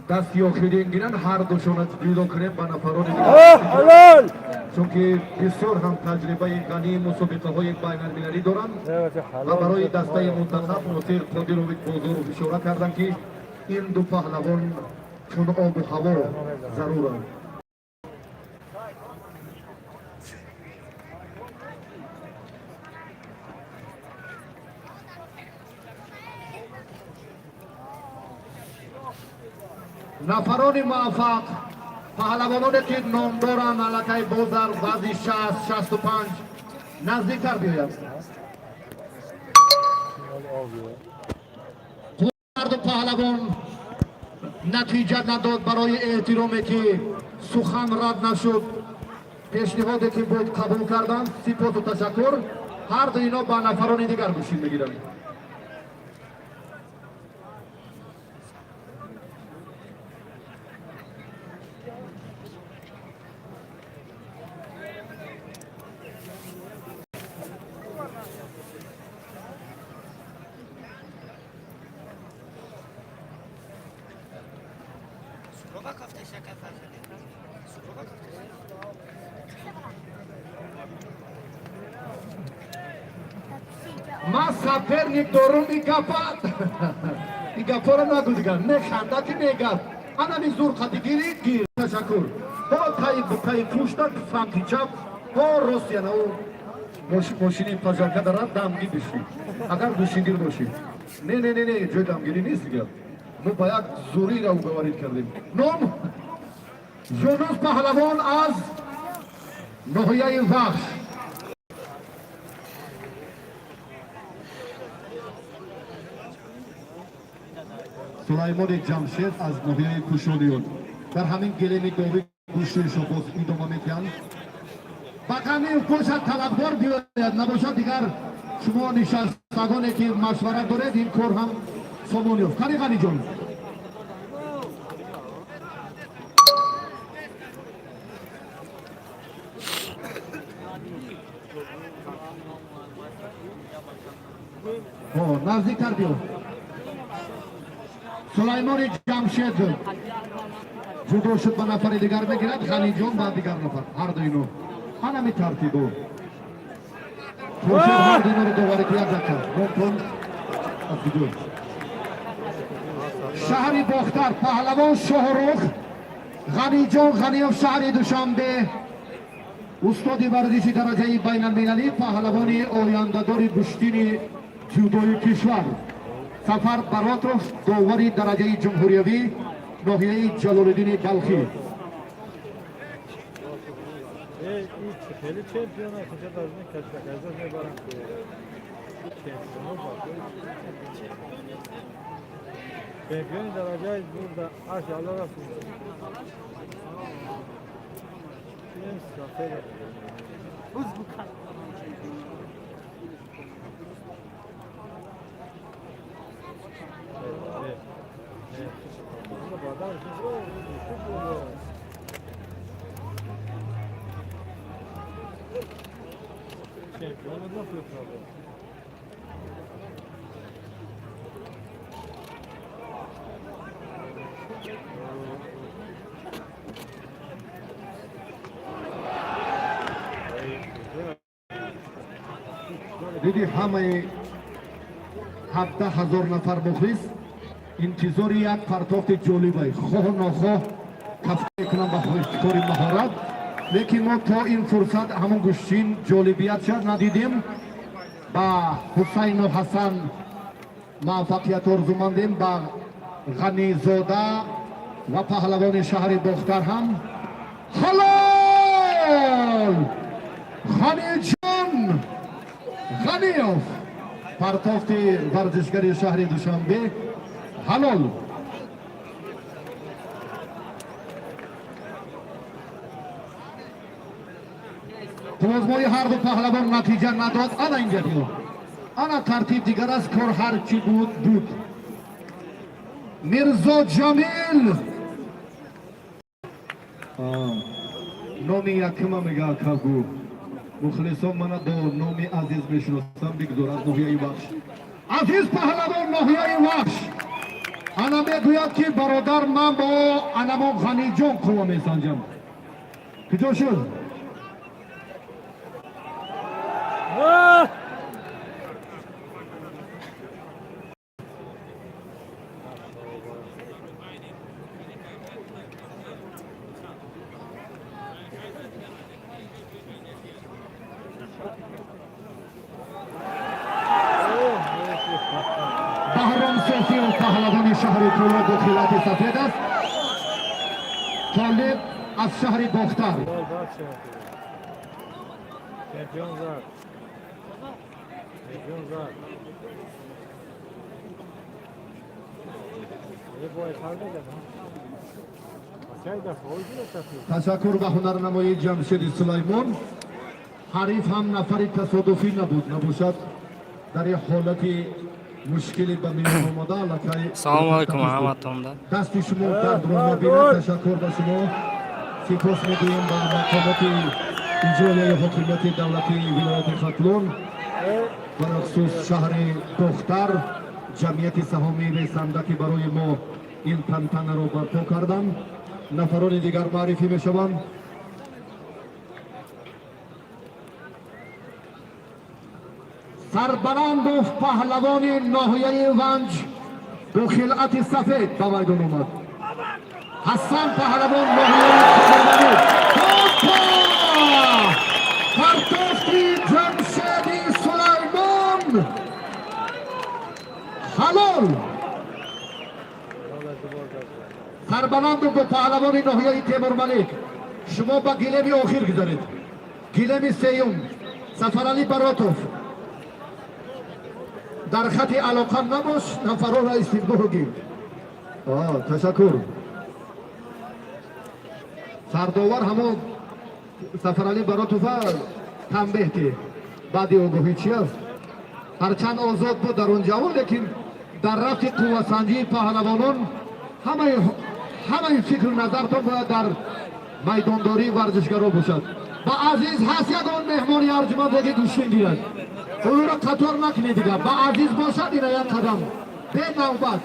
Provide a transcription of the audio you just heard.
Дасти охирин гиранд, ҳар душона ҷудо кунем ба нафарони Ҳалол! Чунки бисёр ҳам таҷрибаи ғании мусобиқаҳои байналмилалӣ доранд ва барои дастаи мунтахаб Носир Қодирович Бозоров ишора карданд, ки ин ду паҳлавон чун обу ҳаво заруранд. Нафарони муваффақ, паҳлавононе ки ном доранд, аллакай бозар вазни 60, 65 наздиктар биёяд. Ҳарду паҳлавон натиҷа надод. Барои эҳтироме ки сухан рад нашуд, пешниҳоде ки буд қабул карданд, сипосу ташаккур. Ҳарду ино ба нафарони дигар гӯшин мегиранд. Ман соперник дорум. И гапа, и гапора нагу, дигар механда ки мегап. Анами зур қадигири гир. Ташаккур. Ҳо таи пушта, самти чап, ҳо рост. Яна ӯ мошини пожарка дорад, дамгӣ бишӣ, агар гӯшингир бошӣ. Не, не, не, не, ҷои дамгирӣ нест дигар. Мо ба як зуриро уговорить кардем. Ном Юнус, паҳлавон аз ноҳияи Вахш. Сулаймони Ҷамшед аз ноҳияи Кушониён. Дар ҳамин гелеми довӣ гӯштиншо боз идома медиҳанд. Ба Ғаниев бошад, талабгор биёяд, набошад, дигар шумо нишастагоне ки машварат доред, ин кор ҳам сомон ёфт. Қани, Ғаниҷон. Наздиктар биё. Сулаймони Ҷамшед ҷудо шуд, ба нафари дигар мегирад, Ғаниҷон ба дигар нафар. Ҳарду ино ҳанами тартибо. Хуршед ҳарду иноро доварӣ ки як дақиқа. Номтон аз куҷо? Шаҳри Бохтар, паҳлавон Шоҳрух. Ғаниҷон Ғаниёв, шаҳри Душанбе, устоди варзиши дараҷаи байналмилалӣ, паҳлавони ояндадори гӯштини ҷудои кишвар. Сафар Баротов, довари дараҷаи ҷумҳуриявӣ, ноҳияи Ҷалолиддини Балхӣ. Хеле чемпион куҷа дажни кашаказа мебаранд. Чемпионо чемпиони дараҷаи бурда аш алла рафт. Ин сафер. Чемпион нафрӯхтада. Диди, ҳамаи 17 000 нафар мухлис интизори як партофти ҷолибай. Хоҳу нохоҳ кафка мекунам ба кори маҳорат, лекин мо то ин фурсат ҳамон гӯштин ҷолибият шад надидем. Ба Ҳусайну Ҳасан муваффақият орзумандем, ба Ғанизода ва паҳлавони шаҳри Бохтар ҳам. Ҳалол! Ғаниҷон Ғаниёв, партофти варзишгари шаҳри Душанбе ҳалол. Қувозмои ҳарду паҳлавон натиҷа надод. Ана инҷа биё, ана тартиб дигар аст. Кор ҳар чӣ буд, буд. Мирзо Ҷамил номи якума мега кагу. Мухлисон мана бо номи Азиз мешиносам. Бигзор, аз ноҳияи Вахш. Азиз паҳлавон ноҳияи Вахш ана мегӯяд, ки бародар, ман бо анамо Ғаниҷон қувва месанҷам. Куҷо шуд? Ah! Баҳром Софиев, паҳлавони шаҳри Кӯлоб, бо хилати сафед аст. Толиб аз шаҳри Бохтар. Gol бача. Чемпион зад. Чемпион зад. Е бой карда га. Бачай да фоизи сафед. Ташаккур ба ҳунарнамоии Ҷамшеди Сулаймон. Ҳариф ҳам нафари тасодуфӣ набуд, набошад, дар як ҳолати мушкиле ба миён омода аллакай. Салому алайкум ҳаматонда. Дасти шумо дардро набинад. Ташаккур ба шумо, сипос мегӯем ба мақомоти иҷроияи ҳокимияти давлатии вилояти Хатлон, бахусус шаҳри Бохтар, ҷамъияти саҳомии Ресанда, ки барои мо ин тантанаро барпо карданд. Нафарони дигар маърифӣ мешаванд. Сарбаландов, паҳлавони ноҳияи Ванҷ, бо хилъати сафед ба майдон омад. Ҳасан, паҳлавон ноҳияи Темурмалик. Опа! Партофти Ҷамшеди Сулаймон ҳалол. Сарбаландов бо паҳлавони ноҳияи Темурмалик, шумо ба гилеми охир гузаред. Гилеми сеюм, Сафаралӣ Баротов, дар хати алоқа набош, нафарора истиқболу гир. Ташаккур. Сардовар ҳамон Сафаралӣ Баротова танбеҳ ки баъди огоҳӣ чи аст. Ҳарчанд озод буд дар он ҷавон, лекин дар рафти қуввасанҷии паҳлавонон ҳамаи фикру назартон бояд дар майдондории варзишгаро бошад. Ба Азиз ҳаст ягон меҳмони арҷуманде, ки гӯштин гирад? Ӯро қатор накунед дигар. Ба Азиз бошад, ина як қадам бенавбат.